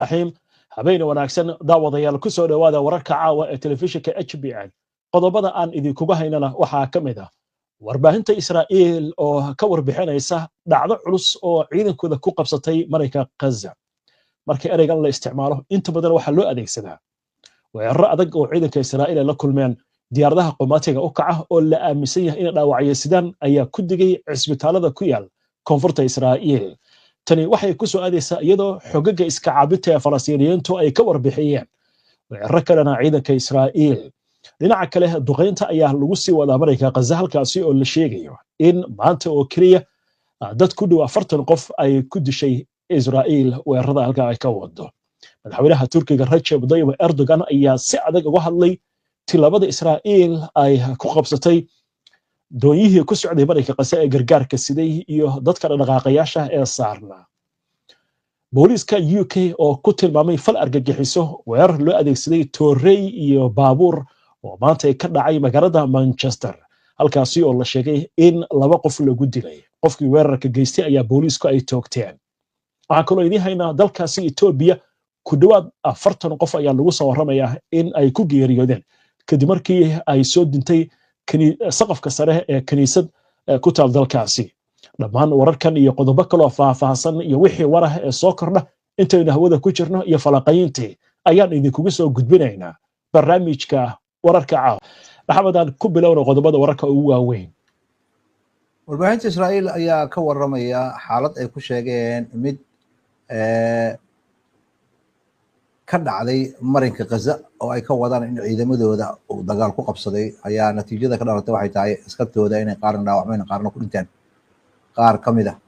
Raxiim. Habeen wanaagsan, daawadayaal. Ku soo dhowaada wararka caawa ee telefishinka HBN. Qodobada aan idinkuga haynana waxaa ka mid ah warbaahinta Israa'iil oo ka warbixinaysa dhacdo culus oo ciidankooda ku qabsatay Marayka Ghaza. Marka ereygan la isticmaalo, inta badan waxaa loo adeegsadaa weeraro adag oo ciidanka Israa'iil ay la kulmeen. Diyaaradaha qomaatiga u kaca oo la aaminsan yahay inay dhaawacyo sidaan ayaa ku digay cisbitaalada ku yaal koonfurta Israa'iil. Tani waxay ku soo aadaysaa iyadoo xogaga iska caabinta ee Falastiiniyiintu ay ka warbixiyeen weeraro kalena ciidanka Israa'iil. Dhinaca kale, duqaynta ayaa lagu sii wadaa Marayka Ghaza, halkaasi oo la sheegayo in maanta oo keliya dad ku dhow 40 qof ay ku dishay Israa'iil weerarada halkaa ay ka wado. Madaxweynaha Turkiga Rajeb Tayyip Erdogan ayaa si adag uga hadlay tilaabada Israa'iil ay ku qabsatay doonyihii ku socday Marayka Ghaza ee gargaarka siday iyo dadka dhaqaaqayaasha ee saarnaa. Booliiska UK oo ku tilmaamay fal argagixiso weerar loo adeegsaday toorey iyo baabuur oo maanta ka dhacay magaalada Manchester, halkaasi oo la sheegay in laba qof lagu dilay. Qofkii weerarka geystay ayaa booliisku ay toogteen. Waxaan kaloo idiin haynaa dalkaasi Etoobiya, ku dhowaad 40 qof ayaa lagu soo warramayaa in ay ku geeriyoodeen kadib markii ay soo dintay saqafka sare ee kiniisad ku taal dalkaasi. Dhammaan wararkan iyo qodobo kaloo faahfaahsan iyo wixii warah ee soo kordha intaynu hawada ku jirno iyo falaqayntii ayaan idinkugu soo gudbinaynaa barnaamijka wararka caawa. Maxamed, aan ku bilowna qodobada wararka ugu waaweyn. Warbaahinta Israa'iil ayaa ka waramaya xaalad ay ku sheegeen mid ka dhacday Marinka Ghaza oo ay ka wadaan in ciidamadooda uu dagaal ku qabsaday. Ayaa natiijada ka dhalatay waxay tahay askartooda inay qaarna dhaawacmeen, qaarna ku dhinteen. Qaar ka mid ah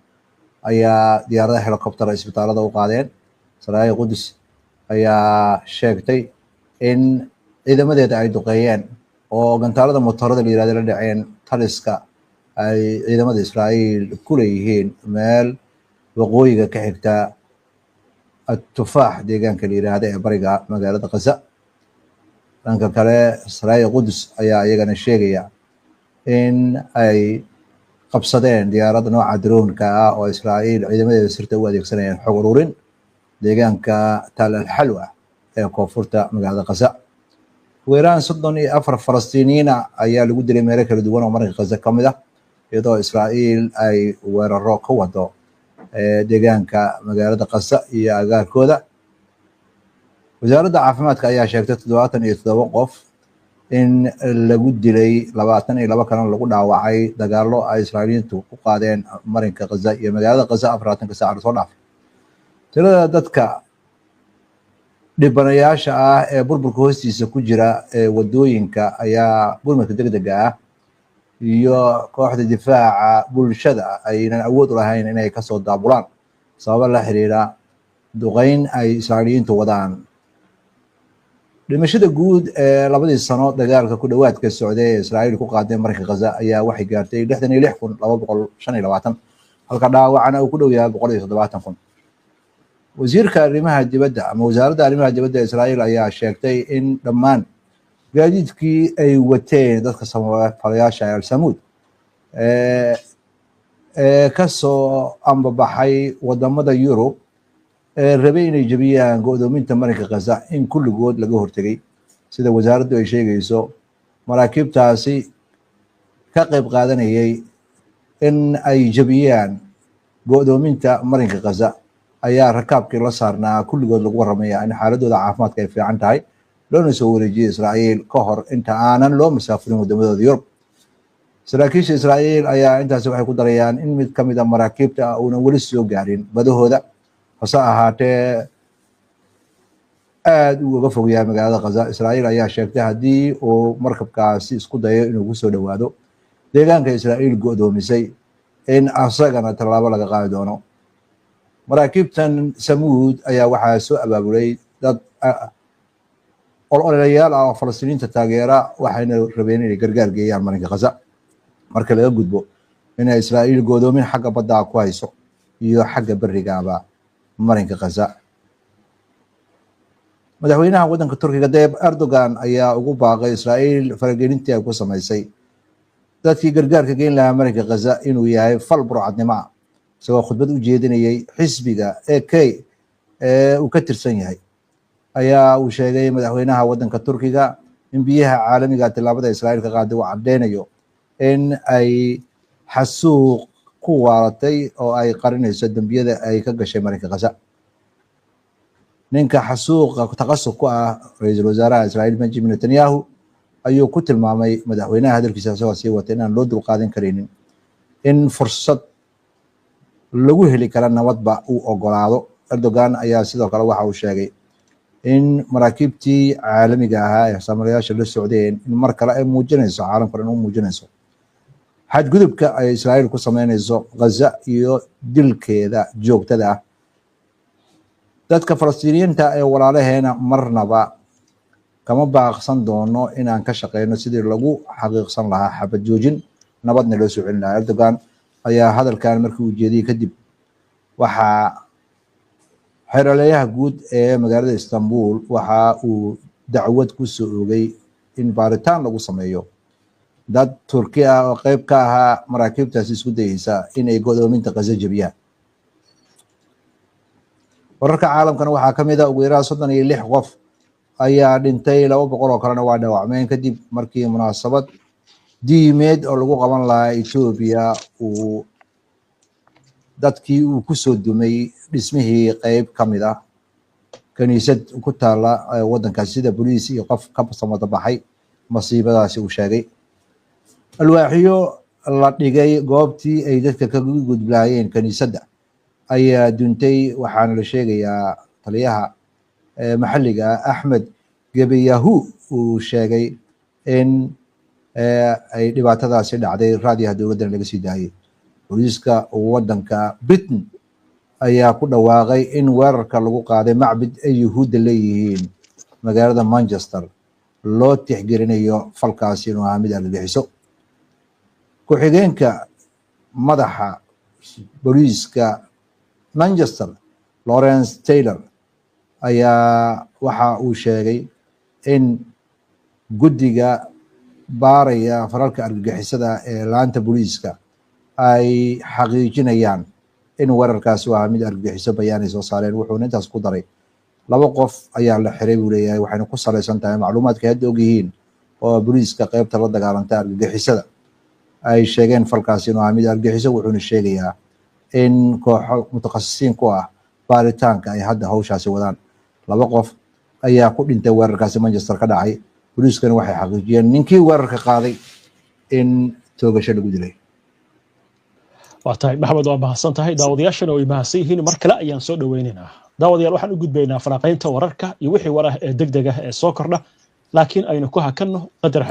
ayaa diyaaradaha helicopter isbitaalada u qaadeen. Saraaya Qudus ayaa sheegtay in ciidamadeeda ay duqeeyeen oo gantaalada motorada la yirahdo la dhaceen taliska ay ciidamada Israa'iil ku leeyihiin meel waqooyiga ka xigta Atufaax, deegaanka la yiraahdo ee bariga magaalada Ghaza. Dhanka kale, Saraaya Qudus ayaa iyagana sheegaya in ay qabsadeen diyaarad nooca droonka ah oo Israa'iil ciidamadeeda sirta u adeegsanayeen xog ururin deegaanka Tal Alxalwa ee koonfurta magaalada Ghaza. Ugu yaraan 34 Falastiiniyiina ayaa lagu dilay meelo kala duwan oo Marinka Ghaza ka mid ah, iyadoo Israa'iil ay weeraro ka wado deegaanka magaalada Ghaza iyo agaarkooda. Wasaaradda caafimaadka ayaa sheegtay 77 qof in lagu dilay, 22 kalena lagu dhaawacay dagaallo ay Israa'iiliyiintu ku qaadeen Marinka Ghaza iyo magaalada Ghaza 24-ka saac lasoo dhaafay. Tirada dadka dhibanayaasha ah ee burburka hoostiisa ku jira ee wadooyinka ayaa gurmadka degdega ah iyo kooxda difaaca bulshada aynan awood u lahayn inay kasoo daabulaan sababo la xiriira duqeyn ay Israa'iiliyiintu wadaan. Dhimashada guud ee labadii sano dagaalka ku dhowaadka socday ee Israa'iil ku qaadeen Marinka Ghaza ayaa waxay gaartay 66,225, halka dhaawacana uu ku dhow yahay 170,000. Wasiirka arrimaha dibadda ama wasaaradda arrimaha dibadda Israa'iil ayaa sheegtay in dhammaan gaadiidkii ay wateen dadka samafalayaasha Al Samuud ee kasoo ambabaxay wadamada Yurub ee rabay inay jebiyaan go'doominta Marinka Ghaza in kulligood laga hortegay. Sida wasaaraddu ay sheegayso, maraakiibtaasi ka qayb qaadanayay in ay jebiyaan go'doominta Marinka Ghaza ayaa rakaabkii la saarnaa kulligood lagu warramaya in xaaladooda caafimaadka ay fiican tahay, loona soo wareejiyey Israa'iil ka hor inta aanan loo masaafurin wadamadooda Yurub. Saraakiisha Israa'iil ayaa intaasi waxay ku darayaan in mid ka mid a maraakiibta uunan weli soo gaarin badahooda, hase ahaatee aada uu uga fogyahay magaalada Ghaza. Israa'iil ayaa sheegtay haddii uu markabkaasi isku dayo inuu kusoo dhowaado deegaanka Israa'iil go'doomisay in asagana tallaabo laga qaadi doono. Maraakiibtan Samuud ayaa waxaa soo abaabulay dad ololayaal ah oo Falastiiniinta taageera, waxayna rabeen inay gargaar geeyaan Marinka Ghaza marka laga gudbo inay Israa'iil go'doomin xagga badda ku hayso iyo xagga berigaaba Marinka Ghaza. Madaxweynaha waddanka Turkiga Tayyip Erdogan ayaa ugu baaqay Israa'iil faragelintii ay ku samaysay dadkii gargaarka geyn lahaa Marinka Ghaza inuu yahay fal burcadnimo ah, isagoo khudbad u jeedinayay xisbiga AK ee uu ka tirsan yahay ayaa uu sheegay madaxweynaha waddanka Turkiga in biyaha caalamiga tillaabada Israa'iil ka qaaday uu caddeynayo in ay xasuuq ku waalatay oo ay qarinayso dembiyada ay ka gashay marinka Gaza. Ninka xasuuqa taqasub ku ah ra-iisul wasaaraha Israa'iil Benjamin Netanyahu ayuu ku tilmaamay madaxweynaha hadalkiisa isagoo sii watay inaan loo dulqaadan karaynin in fursad lagu heli kara nabadba uu ogolaado. Erdogan ayaa sidoo kale waxa uu sheegay in maraakiibtii caalamiga ahaa ee saamalayaasha la socdeen in mar kale ay muujinayso caalamka dhan u muujinayso xadgudubka ay Israa'iil ku sameynayso Gaza iyo dilkeeda joogtada ah. Dadka Falastiiniyiinta ee walaalaheena marnaba kama baaqsan doono inaan ka shaqeyno sidii lagu xaqiiqsan lahaa xabad joojin nabadna loo soo celin lahaa. Erdogan ayaa hadalkan markii uu jeediyey kadib waxaa xeeraleeyaha guud ee magaalada Istanbul waxa uu dacwad ku soo oogay in baaritaan lagu sameeyo dad Turki ah oo qayb ka ahaa maraakiibtaasi isku dayeysa inay godoominta Gaza jebiyaan. Wararka caalamkana waxaa ka mid ah ugu yaraan 36 qof ayaa dhintay, 200 oo kalena waa dhaawacmeen kadib markii munaasabad diimeed oo lagu qaban lahaa Etoobiya uu dadkii uu ku soo dumay dhismihii qeyb ka mid ah kaniisad ku taala waddankaasi, sida boliis iyo qof ka samada baxay masiibadaasi uu sheegay. Alwaaxyo la dhigay goobtii ay dadka kaga gudblaayeen kaniisadda ayaa duntay, waxaana la sheegayaa taliyaha maxalliga Axmed Gebeyahu uu sheegay in ay dhibaatadaasi dhacday, raadiyaha dowladdana laga sii daayay. Booliiska waddanka Britain ayaa ku dhawaaqay in weerarka lagu qaaday macbid ay Yuhuudda leeyihiin magaalada Manchester loo tixgelinayo falkaasi inuu ahaa mid argagixiso. Ku-xigeenka madaxa booliiska Manchester Lawrence Taylor ayaa waxa uu sheegay in guddiga baaraya falalka argagixisada ee laanta booliiska ay xaqiijinayaan in weerarkaasi u ahaa mid argagixiso bayaan ay soo saareen. Wuxuuna intaas ku daray 2 qof ayaa la xiray buu leeyahay, waxayna ku salaysan tahay macluumaadka hadda ogyihiin oo booliiska qaybta la dagaalanta argagixisada ay sheegeen falkaasi inuu ahaa mid argagixiso. Wuxuuna sheegayaa in kooxo mutakhasisiin ku ah baaritaanka ay hadda hawshaasi wadaan. 2 qof ayaa ku dhintay weerarkaasi Manchester ka dhacay, booliiskana waxay xaqiijiyeen ninkii weerarka qaaday in toogasho lagu dilay. Waa tahay Maxamed, waa mahadsan tahay, daawadayaashana way mahadsan yihiin. Mar kale ayaan soo dhoweynaynaa daawadayaal, waxaan u gudbaynaa falanqaynta wararka iyo wixii war ah ee degdeg ah ee soo kordha, laakiin aynu ku hakanno qadar.